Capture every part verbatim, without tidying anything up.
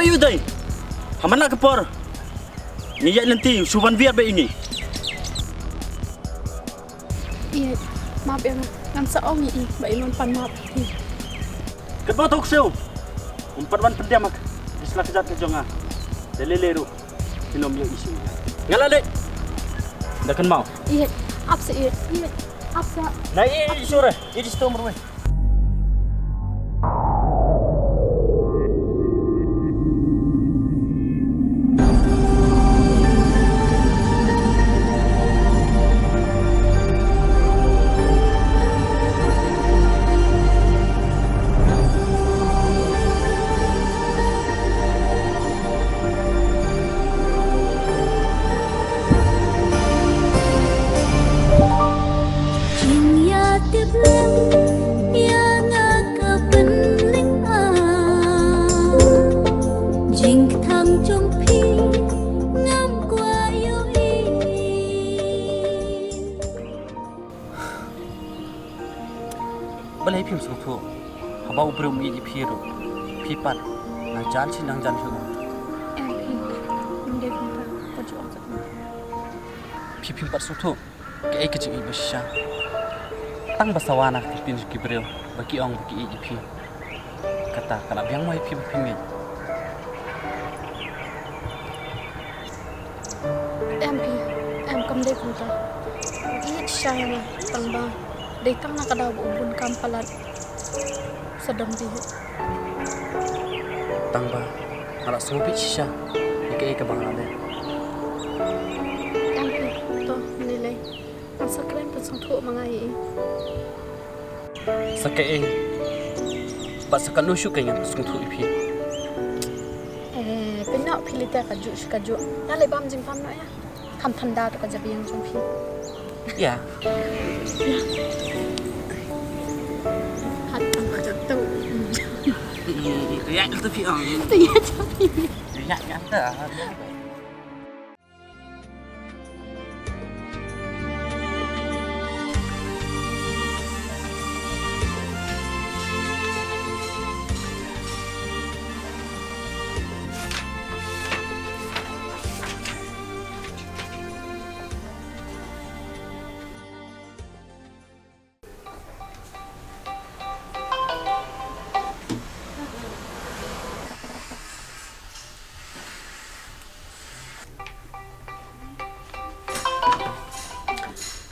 Ïa u dei. Ha man la ka por ngi ïaid lynti, shu wan wiar bad ïa ngi. Ïeit, map ïa nga. Ngan sa ong ïa i ba in wan pan map ïa phi. Katba to ksiew, um pat wan pyndiam ha ki sla kjat ka jong nga. Da lei lei ruh phin ym ïoh issue. Nga la leit. Da kynmaw. Ïeit, ap sa ïeit. Ïeit, ap sa. Na ïeit, ïeit shuh re. Ïeit shuh marwei. Jingïatiplem ïa nga ka bynlyngngoh, jingkthang jong phi ngam kwah ïohi. Balei phim sngewthuh haba u briew um ïeit ïa phi ruh, phi pat nang jan shi nang jan shu? Em phi, ym dei kumta, ka juh ong katno. Phi phim pat sngewthuh kaei ka jingïeit ba shisha. Tang ba sawa na ka ktien jong ki briew ba ki ong ba ki ïeit ïa phi, kata ka la biang mo ïa phi ba phin ngeit? Em phi, em, kam dei kumta. Ïeit shisha ïa nga, tang ba dei tang na ka daw ba u bun kam palat sa dom phi. Tang ba nga la sngewbit shisha ïa kaei kaba nga la leh. Em phi, to, lei lei. Ngan sa kren pynsngewthuh ma nga ïa i. Sa kaei? Bad sa kano shuh kein ngan pynsngewthuh ïa phi? Eh, pynnoh phi lei te, kajuh shi kajuh. Ïa lei bam jingpam noh ïa. Kham thanda to ka jabieng jong phi. Ïa. Hat tam ka jatuh. Ïa, ïa, ïa, ïa, ïa, ïa, ïa, ïa, ïa, ïa, ïa, ïa, ïa, ïa, ïa.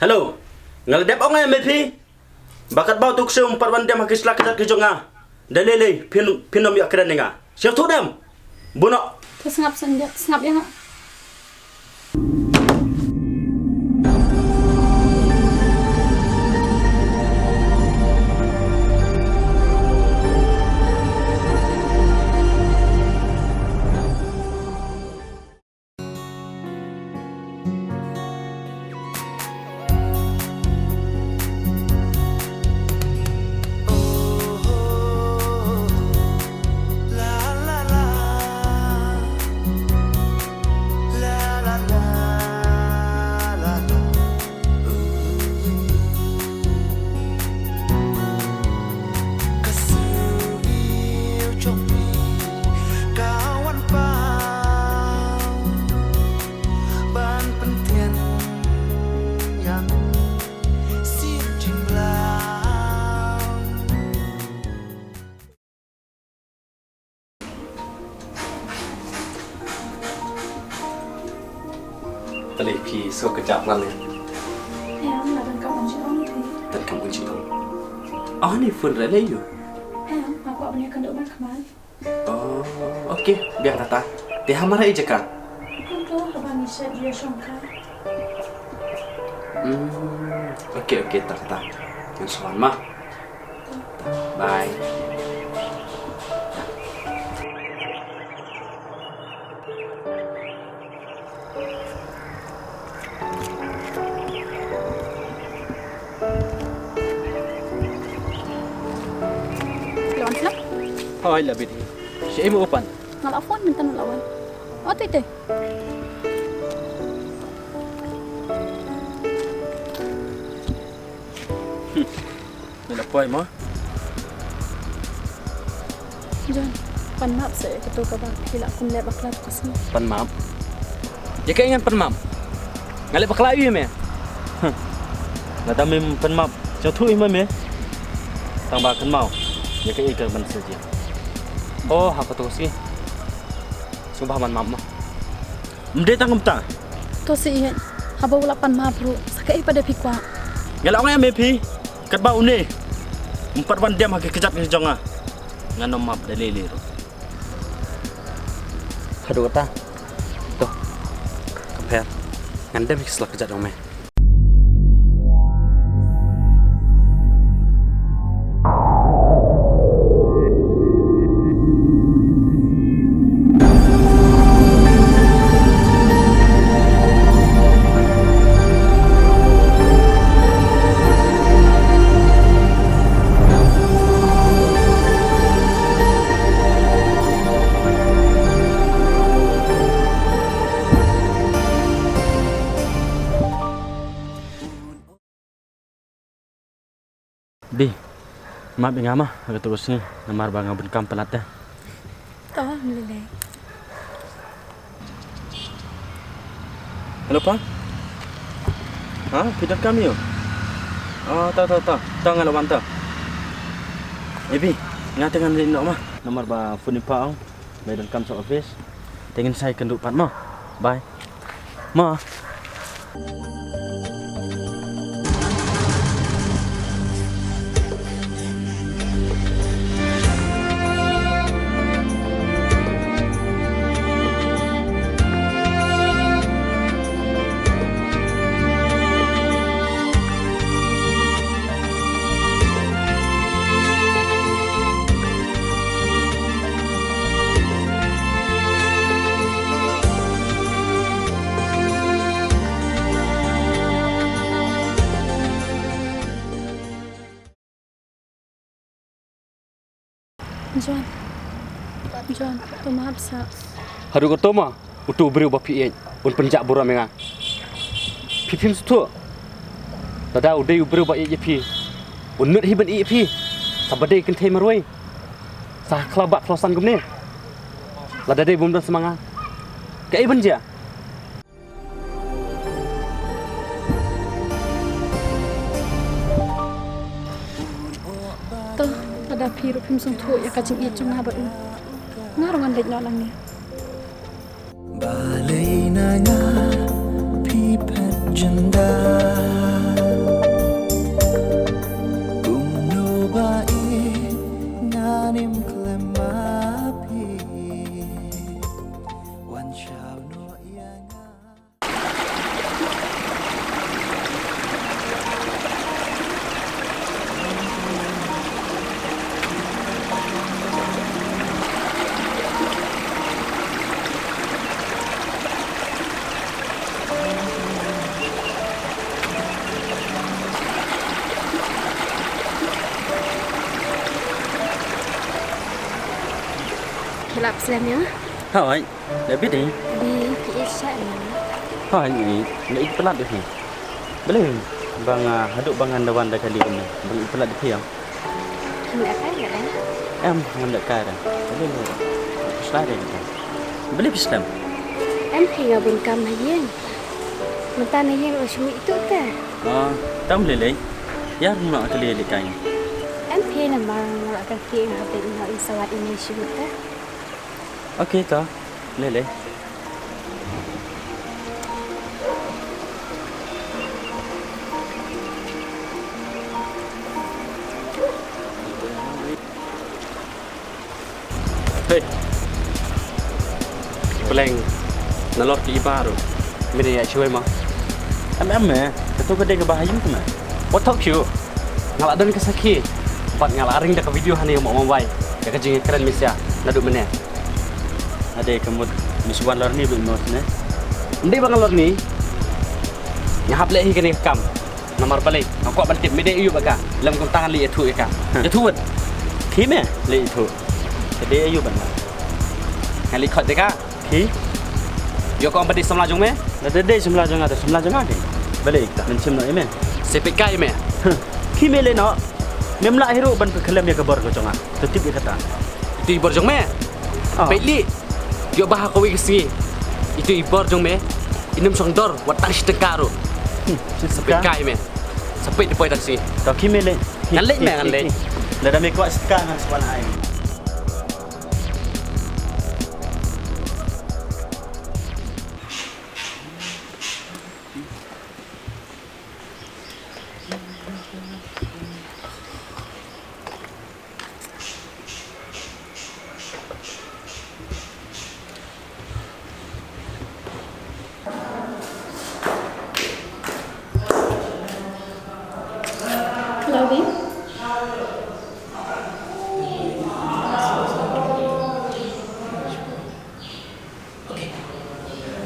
Hello. Nga la dep ong ïa me phi ba katba u tu u ksiew um pat wan dem ha ki sla kjat ki jong nga, da lei lei phin, phin ym ïoh kren ïa nga. Sngewthuh dem? Bun noh. To sngap sngap, sngap ïa nga. Ka syrngiew jong phi ka wan paw ban pyntian ïa me sien jingblaw. Balei phi sngew kjat lane? Em, nga donkam ong jingong ïa phi. Donkam ong jingong? Oh, ne phone re lei ïa u? Em, nga kwah ban ïakynduh markhmat. Oh, okay, biang kata. Te ha marei jaka? Kumto, haba ngi shet ïa shongkai. Hmm, okay, okay, ta kata. Ngan sa wan ma. Bye. Hoi, la bit hi. Shi im u pan. Nga la phone mynta, nga la wan. Oh, tei tei. Hmm. Ngi la poi mo. John, Pan map sa ïa kato kaba phi la kum leh bakla ka sngi. Pan map? Ïa kaei ngan pan map? Nga leh bakla ïa me? Huh. Lada mem pan map, jong thu ïa me. Tang ba kan mau. Ïa kaei ka ban sa ji. Oh, ha kato ka sngi. Sngewbha ban map mo. Ym dei tang kumta. To sa ïeit, haba u la pan map ruh, sa kaei pat de phi kwah? Nga la ong ïa me phi, katba une um pat wan dem ha ki kjat ki jong nga, ngan ym map da lei lei ruh. Haduh kata. To. Ka pher. Ngan dem ha ki sla kjat jong me. Bi, map ïa nga ma, ha kato ka sngi, namar ba nga bun kam palat te. To, ym lei lei. Hello, pa? Ha, phi donkam ïa u? Oh, ta, ta, ta, ta nga la wan ta. Eh, Bi, nga te ngan leit noh ma. Namar ba phone i pa ong ba i donkam sha office. Te ngin sa ïakynduh pat mo. Bye. Mo. John. John, to map sa. Haduh kato ma, uto u briew ba phi ïeit un pynjah burom ïa nga. Phi phim sngewthuh. Lada u dei u briew ba ïeit ïa phi, un nud hi ban ïeit ïa phi. Sa ba dei kynthei marwei. Sa khlaw bah khlaw san kumne. Lada dei bym don sa ma nga, kaei ban jia? To, lada phi ruh phim sngewthuh ïa ka jingïeit jong nga bad u, nga ruh ngan leit noh nangne. Balei na nga phi phet jynda? Kumno ba ïeit ngan im khlem ma phi? Wan shaw noh ïa nga. Phi lah slem ïa nga? Hooid. Da bit eh. Bi, phi ïeit shai ma? Hooid, nga ïeit, nga ïeit palat ïa phi. Balei ba nga, haduh ba ngan da wan da kali kumne, ba nga ïeit palat ïa phi ïa? Phin da kai nga da? Em, ngan da kai da. Balei, phi slem da kita? Balei phi slem? Em, phi nga bun kam ha ïing. Mynta na ïing ruh shu mih tuh te. Ah, tam lei lei. Ïa, nga kali lei kai. Em, phi namar nga kan phi nga hap da ïa nga ïa sawat ïa nga shu te. Okay, to. Lei lei. Hei. Pleng. Nalor ki i ba ruh. Mine ïa shuwa ma. Em em me. Kato ka dei kaba ha ïing te me. Wat thok shuh. Nga la don ka sakhi. Bad nga la ring da ka video hangne ïa u Mawai. Ïa ka jingkren Mesia naduh mynne. Nga dei ka mut me shu wan lor ni ba ym nud ne. Ym dei ba nga lor ni. Nga hap leh hi kane ka kam. Namar balei nga kwah ban tip me dei aïu bad ka. Lem kumta ngan leit ïathuh ïa ka. Ïathuh wat. Khie me leit ïathuh. Ka dei aïu bad nga. Nga leit khot ïa ka. Khie. Ïoh ka ong ba dei samla jong me. Lada dei samla jong nga te samla jong nga keiñ. Balei ïa kata? Men shim noh ïa me. Sa peit kai ïa me. Khie me leit noh. Mem lah hi ruh ban pynkhyllem ïa ka bor ka jong nga. To tip ïa kata. Ito i bor jong me. Oh. Peit lei. Ïoh ba ha kawei ka sngi, itu i bor jong me, im shong dor wat tang shi tyngka ruh. Hmm, shi tyngka? Sa peit kai me. Sa peit da poi tang sngi. To khie me leit. Ngan leit me, ngan leit. Lada me kwah shi tyngka ngan sa wan ai. Hello, Bi.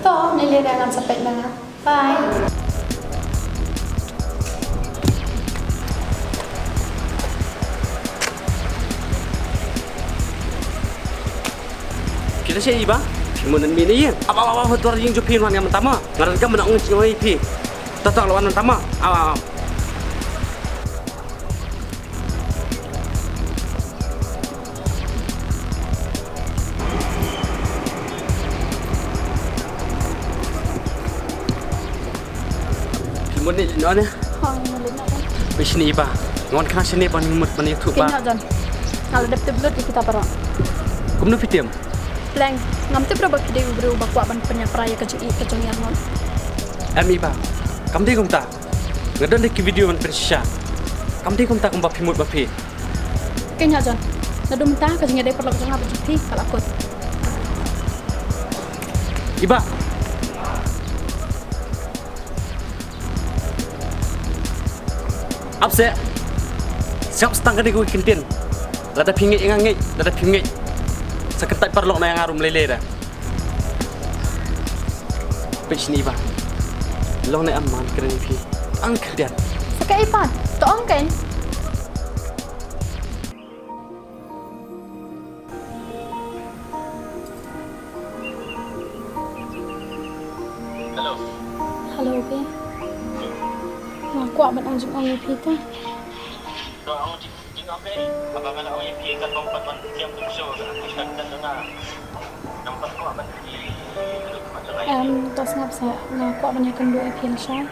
To, ngi leit, ngan sa peit na nga. Bye. Phi la shah ïa i Bah? Phi mut nan mih na ïing. Ap, ap, ap, ap, ha dwar ïing jong phi wan ngam mynta mo. Nga donkam ban ong ïa phi. To, to, la wan mynta mo. Ap, ap, ap. Phi mut ne leit noh ne? Hooid, nga leit noh. Phi shini i Bah? Nga wan khnang shini ban mut ban ïathuh Bah. Phi noh jan. Nga la dep tip lut ïa kita baroh. Kumno phi tip? Pleng, ngam tip ruh ba phi dei u briew ba kwah ban pynïapra ïa ka jingïeit ka jong ngi arngut. Em i Bah, kam dei kumta. Nga don da ki video ban pynshisha. Kam dei kumta kumba phi mut ba phi. Kynja John. Naduh mynta ka jingïadei paralok jong nga bad jong phi ka la kut. I Bah. Ap seh. Sngap sa tang kane kawei ka kyntien. Lada phi ngeit nga ngeit, lada phi ngeit, sa kyntait paralok na ïa nga ruh lei lei da. Peit shini i Bah. Long ne em, ngan kren ïa phi tang khyndiat. Sa kaei pat? To ong kein. Hello. Hello, Bi. Nga kwah ban ong jingong ïa phi te. To ong jing, jingong kein? Haba nga la ong ïa phi katba ong pat wan pyntiam pynshoi, ka kut ka kut jong nga. Ngam pat kwah ban ïa phi. Em, to sngap seh, nga kwah ban ïakynduh ïa phi lashai.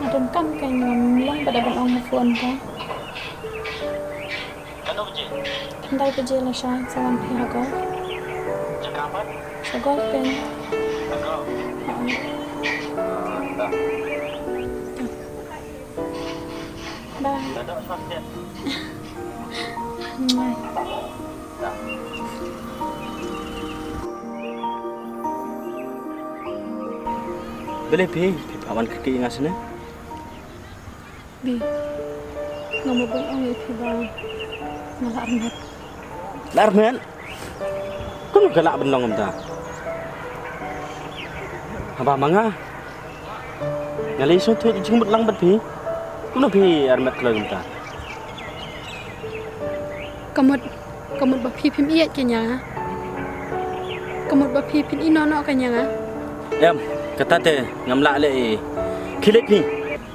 Nga donkam kein, ngam long pat da ban ong ha phone te. Khyndai baje lashai, sa wan phi ha golf. Sa golf kein. Ha. Bye. Bye. Balei phi, phi phah wan kyrkieh ïa nga shane? Bi, nga mut ban ong ïa phi ba nga la armet. La armet? Kumno ka lah ban long kumta? Haba ma nga, nga la ïasngewthuh jingmut lang bad phi. Kumno phi armet kloi kumta? Ka mut, ka mut ba phi phim ïeit kein ïa nga. Ka mut ba phi phin ïehnoh noh kein ïa nga. Em, kata te ngam lah leh ei. Khie leit phi.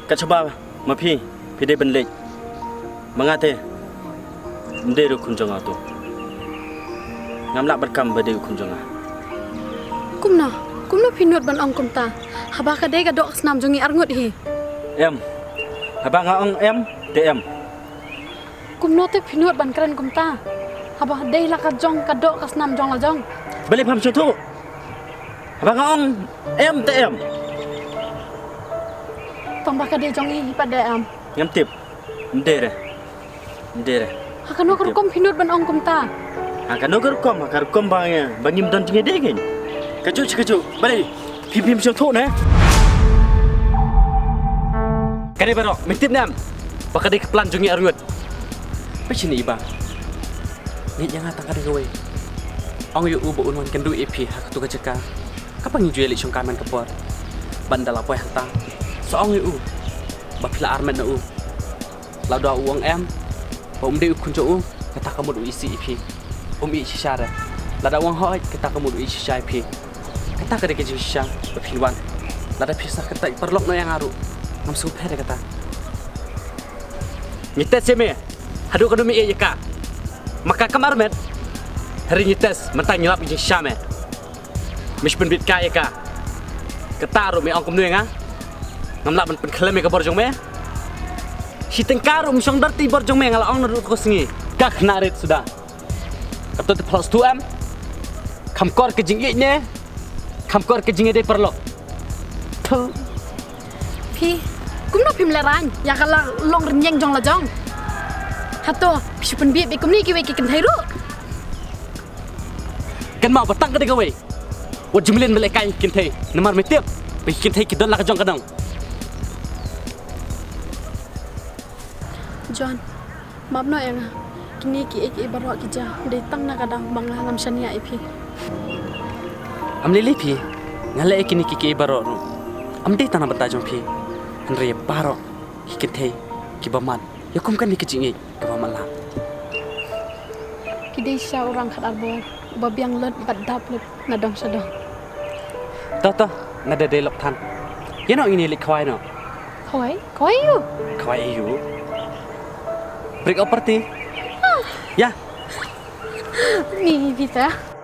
Kat shaba ma phi, phi dei ban leit. Ma nga te, ym dei ruh khun jong nga uto. Ngam lah ban kam ba dei u khun jong nga. Kumno? Kumno phi nud ban ong kumta? Haba ka dei ka doh ka snam jong ngi arngut hi. Em. Haba nga ong em, te em. Kumno te phi nud ban kren kumta? Haba dei la ka jong ka doh ka snam jong la jong. Balei pham sngewthuh? Haba nga ong em te em. Tang ba ka dei jong ngi hi pat de em. Ngam tip. Ym dei re. Ym dei re. Ha kano ka rukom phi nud ban ong kumta? Ha kano ka rukom, ha ka rukom ba ngi, ba ngim don jingïadei kein. Kajuh shi kajuh. Balei phi phim sngewthuh ne? Ka dei baroh, me tip ne em ba ka dei ka plan jong ngi arngut. Peit shini i Bah. Ngeit ïa nga tang ka dei kawei. Ong ïa u ba un wan kynduh ïa phi ha kato ka jaka kaba ngi ju ïaleit shongkai man ka por. Bad ynda la poi hangta, sa ong ïa u ba phi la armet na u. Lada u ong em, ba um dei u khun jong u, kata ka mut u isih ïa phi. Um ïeit shisha re. Lada u ong hooid, kata ka mut u ïeit shisha ïa phi. Kata ka dei ka jingshisha ba phin wan. Lada phi sa kyntait paralok noh ïa nga ruh, ngam sngewpher ïa kata. Ngi test ïa me. Haduh katno me ïeit ïa ka? Ma ka kam armet. Hynrei ngi test mynta ngi lap ïa ka jingshisha me. Me shu pynbit kai ïa ka. Kata ruh me ong kumno ïa nga? Ngam lah ban pynkhlem ïa ka bor jong me. Shi tyngka ruh ym shong dor te bor jong me, nga la ong naduh ko sngi. Ka khynnah rit suda. Kato te phlot stu em. Kham kor ka jingïeit ne kham kor ka jingïadei paralok. Thu. Phi, kumno phim lehraiñ ïa ka la long rynïeng jong la jong? Hato phi shu pynbit beit kumne kiwei ki kynthei ruh? Kynmaw ba tang ka dei kawei. Wat ju mlien ba lehkai ïa ki kynthei, namar me tip ba ki kynthei ki don la ka jong ka dong. John, map noh ïa nga. Kine kiei kiei baroh ki jia dei tang na ka daw ba nga ngam shaniah ïa phi. Ym lei lei phi, nga leh ïa kine kiei kiei baroh ruh ym dei tang na bynta jong phi, hynrei ïa baroh ki kynthei kiba mad ïa kum kane ka jingïeit kaba matlah. Ki dei shisha u rang khatar bor uba biang lut bad dap lut na dong sha dong. To to, nga da dei lok than. Ïa noh ngin ïa leit khawai noh. Khawai? Khawai aiu? Khawai aiu? Break up party. Ïa. Ni Vita.